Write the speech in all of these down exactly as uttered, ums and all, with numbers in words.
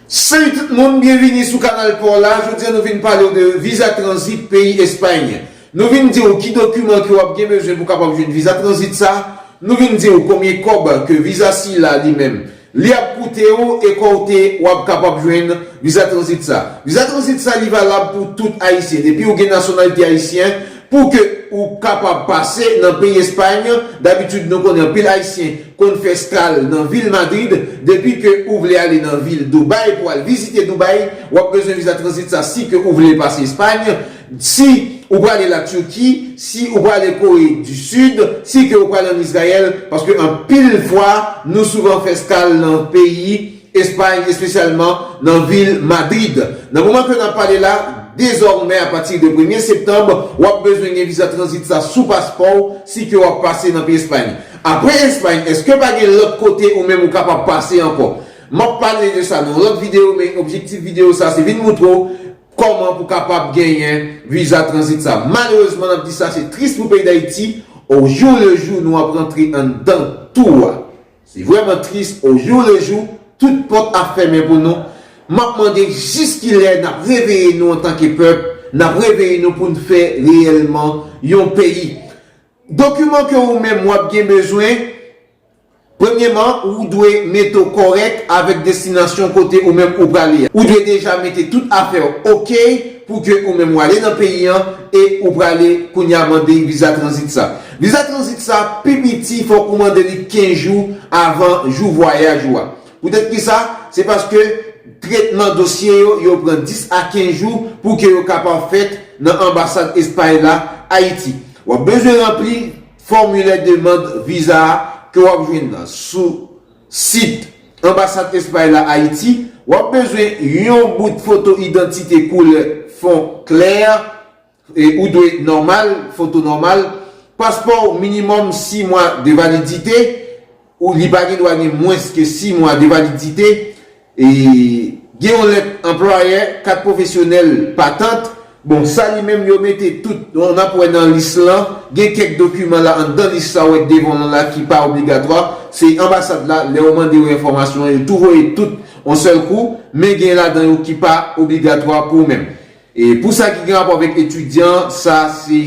Salut tout moun, byenvini sou kanal pa w la. Jodi a nou vin pale w de viza tranzit peyi Espay. Nou vin di w ki dokiman ke w ap gen bezwen pou kapab jwenn viza tranzit sa. Nou vin di w konbyen kòb ke viza sila li menm li ap koute w e kòte w ap kapab jwenn viza tranzit sa. Viza tranzit sa li valab pou tout Ayisyen. Depi w gen nasyonalite ayisyen, pou ke ou kapab pase nan peyi Espay, dabitid nou konnen anpil Ayisyen konn fè eskal nan vil Madrid. Depi ke ou vle ale nan vil Dubai pou al vizite Dubai, w ap bezwen viza tranzit sa si ke ou vle pase Espay. Si ou prale la Turki, si ou prale Kore di Sid, si ke ou prale an Izrayèl, paske anpil fwa nou souvan fè eskal nan peyi Espay, espesyalman nan vil Madrid. Nan moman ke n ap pale la, dezòmè apati de premye septanm, w ap bezwen gen viza tranzit sa sou paspò w si ke w ap pase nan peyi Espay. Apre Espay, èske pa gen lòt kote ou menm ou kapab pase ankò? M ap pale de sa nan lòt videyo, men objektif videyo sa se vin moutre w kòman pou kapab genyen viza tranzit sa. Malerezman, n ap di sa, se tris pou peyi Dayiti. Au jour le jour, nou ap rantre anndan tou a. Se vrèman tris, au jour le jour, tout pòt ap fèmen pou nou. M ap mande jis kilè n ap reveye nou antanke pèp, n ap reveye nou pou n fè reyèlman yon peyi. Dokiman ke ou menm w ap gen bezwen, premyeman, ou dwe mete w kòrèk avèk destinasyon kote ou menm ou prale a. Ou dwe deja mete tout afè w oke pou ke ou menm w ale nan peyi an e ou prale kounye a mande viza tranzit sa. Viza tranzit sa, pi piti, fòk ou mande li kenz jou avan jou vwayaj ou a. Poutèt ki sa? Se paske tretman dosye yo, yo pran dis a kenz jou pou ke yo kapab fèt nan anbasad Espay la, Ayiti. W ap bezwen ranpli fòmilè demann viza a ke w ap jwenn sou sit anbasad Espay la, Ayiti. W ap bezwen yon bout foto idantite koulè fon klè, e ou dwe nòmal, foto nòmal, paspò w minimòm sis mwa de validite, ou li pa gen dwa gen mwens ke sis mwa de validite, e gen yon lèt anplwayè, kat pwofesyonèl, patant. Bon, sa li menm yo mete tout, nou ap wè nan lis lan, gen kèk dokiman la anndan lis sa w wè devan w la ki pa obligatwa. Se anbasad la, lè yo mande yo enfòmasyon an, yo tou voye tout yon sèl kou, men gen ladan yo ki pa obligatwa pou ou menm. E pou sa ki gen rapò avèk etidyan, sa se,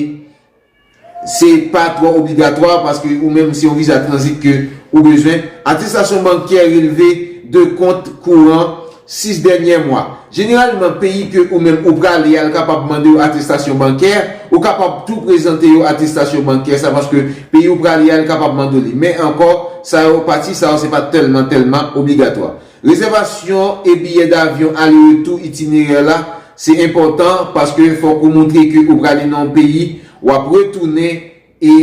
se pa twò obligatwa paske ou menm se yon viza tranzit ke ou bezwen. Atestasyon bankè relve de kont kouran sis dènye mwa. Jeneralman, peyi ke ou menm ou prale a, l kapab mande w atestasyon bankè, ou kapab tou prezante yo atestasyon bankè sa paske peyi ou prale a, l kapab mande w li. Men ankò, sa yo, pati sa yo, se pa tèlman, tèlman obligatwa. Rezèvasyon e biyè davyon ale retou itinerè la, se enpòtan paske fòk ou montre ke ou prale nan yon peyi, w ap retounen e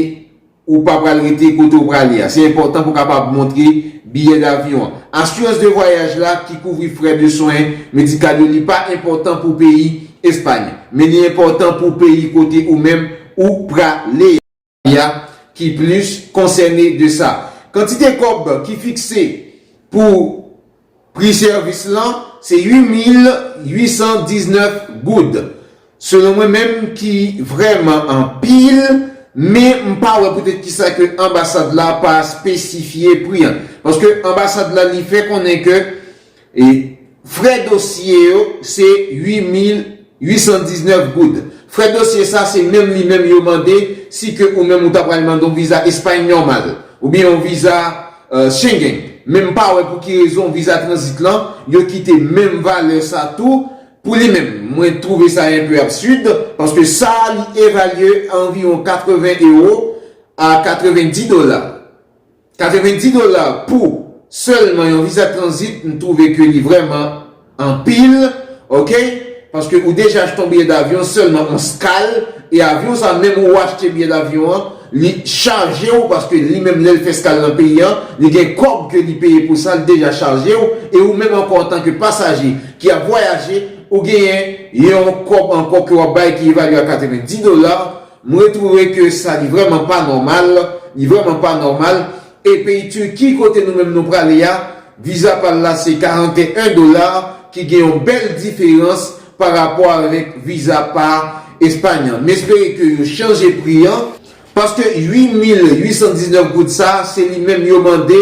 ou pa pral rete kote ou prale a. Se enpòtan pou w kapab montre biyè davyon an. Asirans de vwayaj la ki kouvri frè de swen medikal yo, li pa enpòtan pou peyi Espay, men li enpòtan pou peyi kote ou menm ou prale a ki plis konsène de sa. Kantite kòb ki fikse pou pri sèvis lan, se uit mil uit san diznèf goud. Selon mwen menm ki vrèman anpil, men m pa wè poutèt kisa ke anbasad la pa espesifye pri an. Paske anbasad la li fè konnen ke e frè dosye yo, se uit mil uit san diznèf goud. Frè dosye sa, se menm li menm yo mande si ke ou menm ou ta pral mande yon viza Espay nòmal, oubyen yon viza, euh, Schengen. Men m pa wè pou ki rezon viza tranzit lan, yo kite menm valè sa tou pou li menm. Mwen twouve sa enpe absid, paske sa li evalye a anviwon katreven ewo a katrevendis dola. Katrevendis dola pou sèlman yon viza tranzit, m twouve ke li vrèman anpil, oke? Paske ou deja achte yon biyè davyon sèlman yon skal, e avyon sa menm ou achte biyè davyon an, li chaje w, paske li menm lè l fè skal nan peyi an, li gen kòb ke li peye pou sa, li deja chaje w, e ou menm ankò antanke pasaje ki ap vwayaje, ou genyen yon kòb ankò ke w ap bay ki evalye a katrevendis dola. M retwouve ke sa li vrèman pa nòmal, li vrèman pa nòmal. E peyi Tiki kote nou menm nou prale a, viza pa l la se karanteyen dola, ki gen yon bèl diferans pa rapò avèk viza pa Espay an. M espere ke yo chanje pri an, paske uit mil uit san diznèf goud sa, se li menm yo mande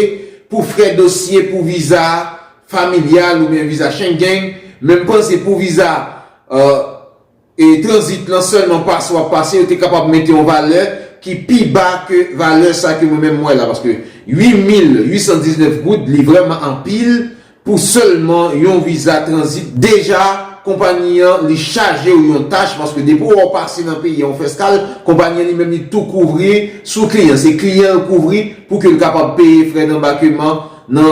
pou frè dosye pou viza familyal oubyen viza Schengen, men m panse pou viza e tranzit lan sèlman pase w ap pase, yo te kapab mete yon valè ki pi ba ke valè sa ke mwen menm m wè la, paske uit mil uit san diznèf goud, li vrèman anpil pou sèlman yon viza tranzit. Deja, konpayi an, li chaje w yon tach, paske depi w pase nan peyi an, w fè eskal, konpayi an li menm li tou kouvri sou kliyan. Se kliyan l kouvri pou ke l kapab peye frè danbakeman nan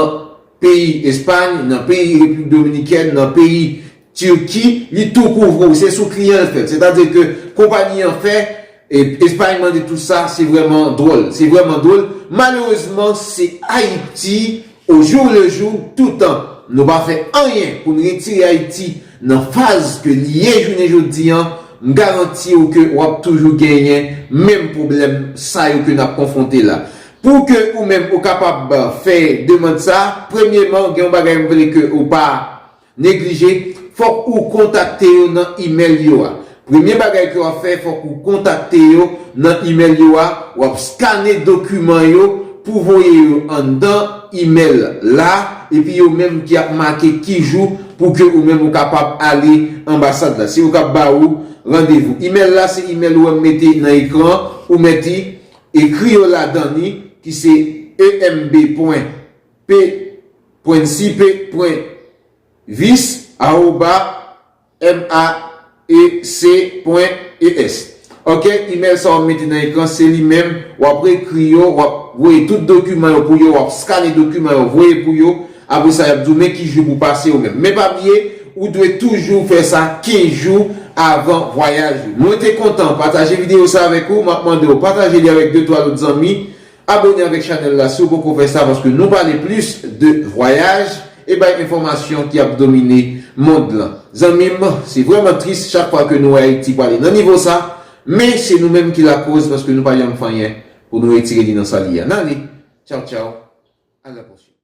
peyi Espay, nan peyi Repiblik Dominikèn, nan peyi Tiki, li tou kouvri w, se sou kliyan l fèt. Sètadi ke konpayi an fè, e, Espay mande tout sa, se vrèman dwòl. Se vrèman dwòl. Malerezman, se Ayiti, o jou le jou, toutan nou pa fè anyen pou n retire Ayiti nan faz ke li ye jounen jodi an, m garanti w ke w ap toujou genyen menm pwoblèm sa yo ke n ap konfwonte la. Pou ke ou menm ou kapab fè demann sa, premyeman, gen yon bagay m vle ke ou pa neglije, fòk ou kontakte yo nan imèl yo a. Premye bagay ke w ap fè, fòk ou kontakte yo nan imèl yo a, w ap skane dokiman yo pou voye yo anndan imèl la, epi yo menm ki ap make ki jou pou ke ou menm ou kapab ale anbasad la. Se yo k ap ba ou randevou. Imèl la, se imèl ou wè m mete nan ekran, ou mèt ekri yo ladan li, ki se E M B pwen P pwen C P pwen vis awoba M A E C pwen E S. Ok, imèl sa w ap mete nan ekran, se li menm, w ap ekri yo, w ap voye tout dokiman yo pou yo, w ap skane dokiman yo, voye pou yo. Apre sa, y ap di w men ki jou pou pase yo menm. Men pa bliye, ou dwe toujou fè sa kenz jou avan vwayaj ou. Mwen te kontan pataje videyo sa avèk ou, m ap mande w pataje li avèk de twa lòt zanmi. Abone avèk chanèl la si w poko fè sa, paske nou pale plis de vwayaj e bay enfòmasyon ki ap domine mond lan. Zanmi m, se vrèman tris chak fwa ke nou wè Ayiti prale nan nivo sa, men se nou menm ki lakoz, paske nou pa janm fè anyen pou nou retire li nan sa li ye a. N ale, tchaw tchaw, a la pwochèn.